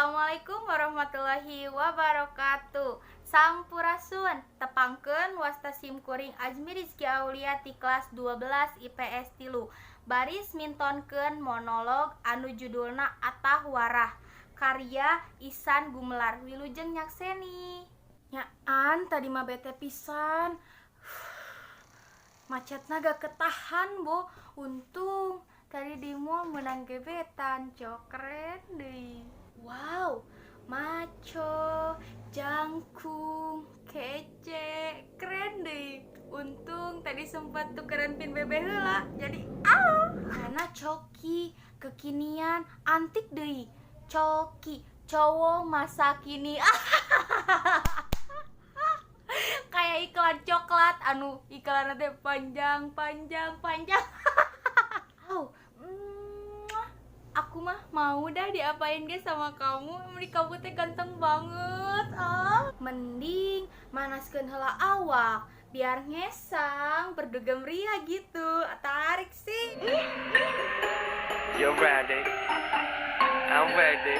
Assalamualaikum warahmatullahi wabarakatuh. Sampurasun, tepangkeun wasta sim kuring Azmi Rizky Aulia ti kelas 12 IPS 3. Baris mintonkeun monolog anu judulna Atah Warah, karya Ihsan Gumelar. Wilujeng nyakseni. Nyaan, tadi mah bete pisan. Macetna gak ketahan, Bo. Untung tadi di mall menang gebetan, cok, keren deh. Wow, maco, jangkung, kece, keren deh. Untung tadi sempat tukeran pin BB heula, jadi ah. Karena coki, kekinian, antik deh. Coki, cowok masa kini. Kayak iklan coklat anu iklan teh panjang panjang panjang. Oh, aku mah mau dah diapain ge sama kamu. Meni kamu teh ganteng banget. Ah, mending manaskeun heula awak biar ngesang berdugem ria gitu. Tarik sih. You ready? I'm ready.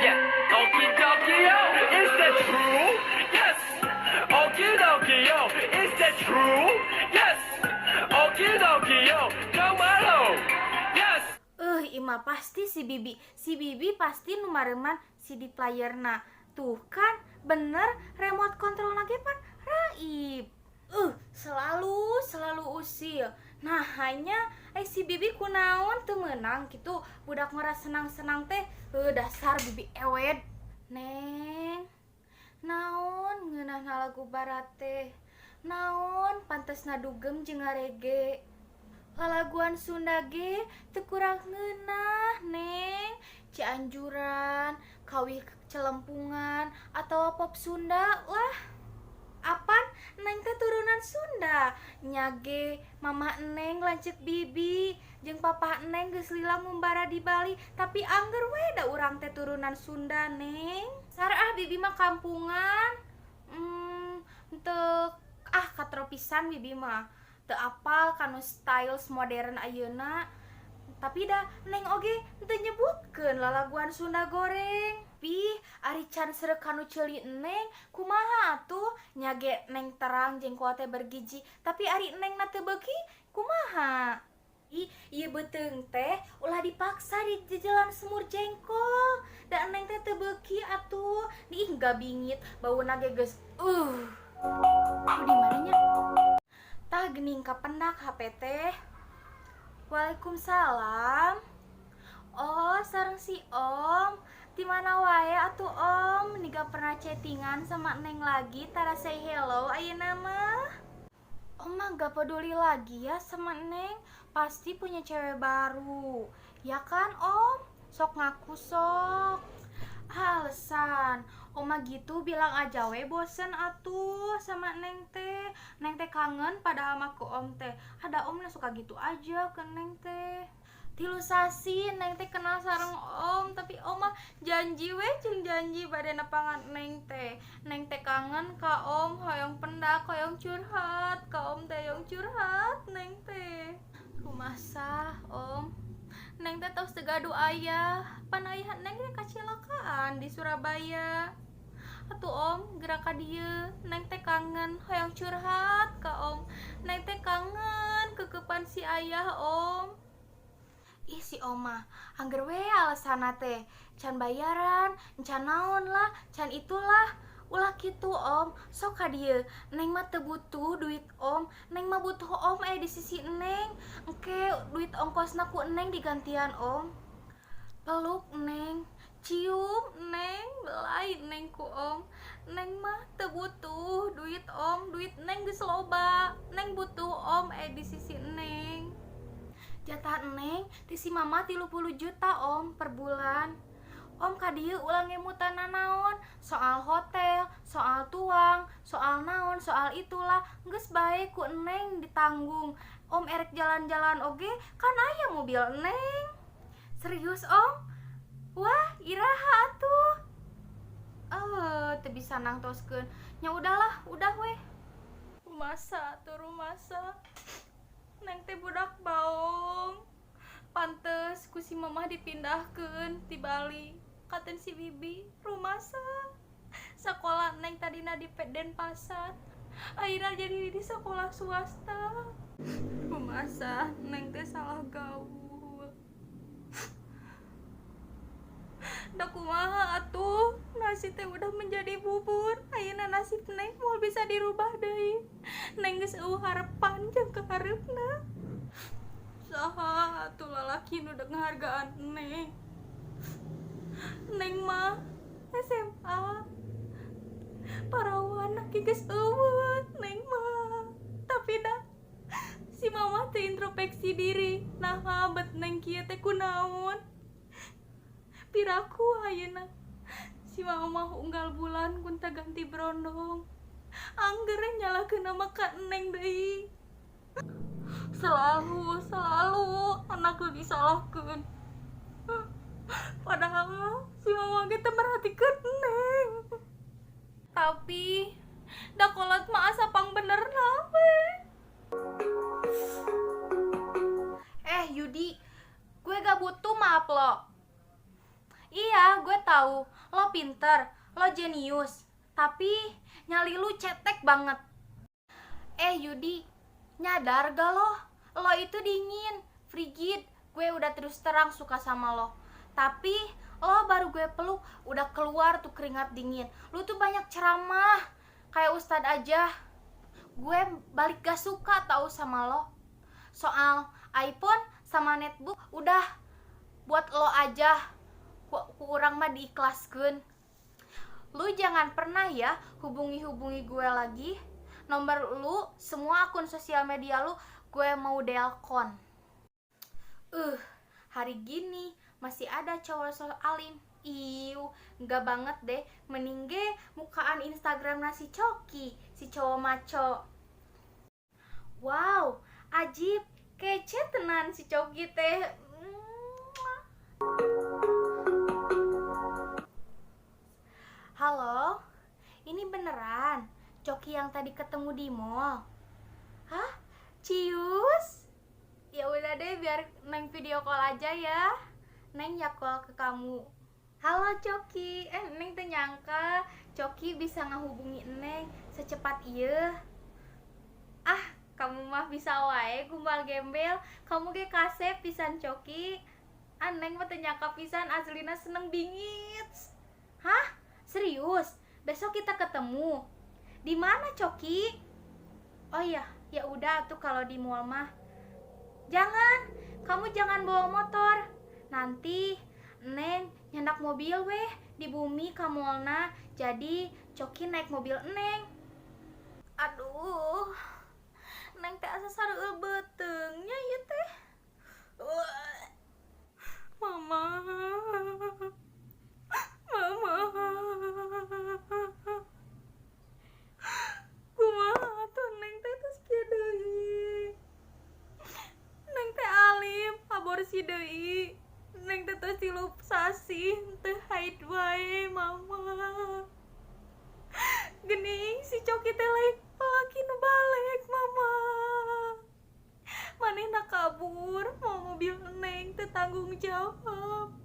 Yeah. Okie dokie yo, is that true? Yes. Okie dokie yo, is that true? Yes. Okie dokie yo, 정말로. Yes. Ima pasti si Bibi. Si Bibi pasti nu mareman CD playerna. Tuh kan, bener, remote control ge pan raib. Selalu selalu usil. Nah, hanya si Bibi kunaon teu meunang gitu. Budak ngora senang-senang teh, dasar Bibi ewed. Neng, naon ngeunahna lagu barat teh? Naon pantesna dugem jeung ngarege? Lalaguan Sunda ge teu kurang ngeunah, Neng. Cianjuran, kawih celempungan, atau pop Sunda lah. Apan Neng teh turunan Sunda nya ge, mama Neng lanceuk bibi jeung papa Neng geus lila ngumbara di Bali, tapi angger we da urang teh turunan Sunda, Neng. Sar ah, bibi mah kampungan. Teu ah, katropisan bibi mah. Teu apal kanu styles modern ayeuna. Tapi dah Neng oge teu nyebutkeun lalaguan Sunda goreng. Pih, ari can srek kanu ceuli Neng, kumaha atuh? Nya ge Neng terang jengkol teh bergizi, tapi ari Neng na teu beuki, kumaha? Ih, ieu beuteung teh ulah dipaksa di jejelan semur jengkol. Da Neng teh teu beuki atuh. Ih, gak bingit, bauna ge geus uh. Aduh, di mana nya? Tah geuning kapendak HP teh. Waalaikumsalam. Oh, sareng si Om. Di mana wae atuh, Om? Nih gak pernah chattingan sama Neng lagi, tara say hello ayeuna mah. Om mah gak peduli lagi ya sama Neng. Pasti punya cewek baru. Ya kan, Om? Sok ngaku sok. Alasan. Om mah gitu bilang aja we bosen atuh sama Neng teh. Neng teh kangen padahal mah ke Om teh. Ada Om suka gitu aja ke Neng teh. 3 sasi Neng teh kenal sareng Om, tapi Om mah janji we jeung janji bade nepangan Neng teh. Neng teh kangen ka Om, hoyong pendak, hoyong curhat ka Om teh, hoyong curhat Neng teh. Rumasa, Om? Neng teh tos teu gaduh ayah, pan ayah Neng teh kacilakaan di Surabaya. Atuh Om, geura ka dieu. Neng teh kangen, hoyong curhat ka Om. Neng teh kangen kekepan si ayah, Om. Ih, si Oma, angger we alasanna teh can bayaran, can naon lah, can itulah. Ulah kitu, Om, sok ka dieu. Neng mah teu butuh duit Om, Neng mah butuh Om di sisi Neng. Engke duit ongkosna ku Neng digantian, Om. Peluk Neng, cium Neng, belai Neng ku Om. Neng mah teu butuh duit Om, duit Neng geus loba. Neng butuh Om di sisi Neng. Jatah Neng ti si Mama 30 juta, Om, per bulan. Om ka dieu ulah ngemutan nanaon, soal hotel, soal tuang, soal naon, soal itulah, geus bae ku Neng ditanggung. Om erek jalan-jalan oge kan aya mobil Neng. Serius, Om? Wah, iraha atuh? Eh, teu bisa nangtoskeun. Nya udahlah, udah weh. Rumasa atuh, rumasa? Neng teh budak baong. Pantes ku si Mamah dipindahkeun ti Bali. Katen si Bibi rumasa. Sekolah Neng tadina di Denpasar, akhirnya jadi di sekolah swasta. Rumasa Neng teh salah gaul. Da kumaha atuh, nasi teh udah menjadi bubur. Ayeuna nasib Neng moal bisa dirubah deui. Neng geus euweuh harapan jeung ka hareupna. Saha atuh lalaki nu dek ngahargaan Neng? Neng mah SMA parawan ge geus euweuh Neng mah. Tapi dah si Mama teh introspeksi diri, naha bet Neng kieu teh, kunaon? Piraku ayeuna si Mama unggal bulan gonta ganti brondong, angger nyalahkeun nama ka Neng deui. Selalu selalu anakku disalahkeun, padahal mah si Mama ge teu merhatikeun Neng. Tapi da kolot mah asa pang bener we. Eh, Yudi, gue gak butuh maaf lo. Iya, gue tahu lo pinter, lo jenius, tapi nyali lu cetek banget. Eh, Yudi, nyadar gak lo? Lo itu dingin, frigid. Gue udah terus terang suka sama lo. Tapi lo baru gue peluk udah keluar tuh keringat dingin. Lu tuh banyak ceramah, kayak ustad aja. Gue balik gak suka tahu sama lo. Soal iPhone sama netbook udah buat lo aja. Kurang mah diikhlaskeun. Lu jangan pernah ya hubungi-hubungi gue lagi. Nomor lu, semua akun sosial media lu gue mau delkon. Hari gini masih ada cowok sok alim. Iu, nggak banget deh. Mending ge mukaan Instagram si Coki, si cowok maco. Wow, ajib, kece tenan si Coki teh. Mwah. Halo, ini beneran Coki yang tadi ketemu di mall? Hah? Cius? Ya udah deh, biar Neng video call aja ya. Neng ya call ke kamu. Halo, Coki, eh, Neng teu nyangka Coki bisa ngehubungi Neng secepat ieu. Ah, kamu mah bisa wae gumbal gembel. Kamu ge kasep pisan, Coki. Ah, Neng mah teu nyangka pisan, aslina seneng bingit. Hah? Serius? Besok kita ketemu. Di mana, Coki? Oh iya, ya udah tuh kalau di mall mah. Jangan, kamu jangan bawa motor. Nanti Neng nyandak mobil weh di bumi ka mallna. Jadi Coki naik mobil Neng. Aduh, Neng teh asa sareueul beuteung nya ieu teh. Mama. Mama. Kumaha atuh Neng teh tos kieu deui? Neng teh alim, aborsi deui. Neng teh tos 3 sasih teu haid wae, Mama. Gening si Coki teh lain lalaki nu baleg, Mama. Manehna kabur mawa mobil Neng, teu tanggung jawab.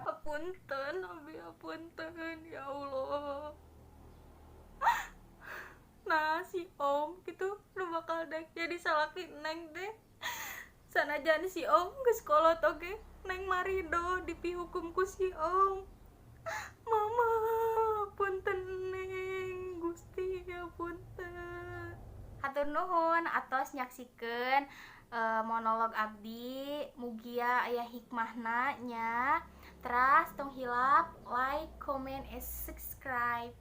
Apunten, abi apunten, ya Allah. Nah, si Om gitu nu bakal dek jadi salaki Neng deh. Sanajan si Om geus kolot oge, Neng marido dipihukum ku si Om. Mama, punten Neng, Gusti punten. Hatur nuhun atos nyaksikeun monolog abdi, mugia aya hikmahna nya. Teras tong hilap like, comment, and subscribe.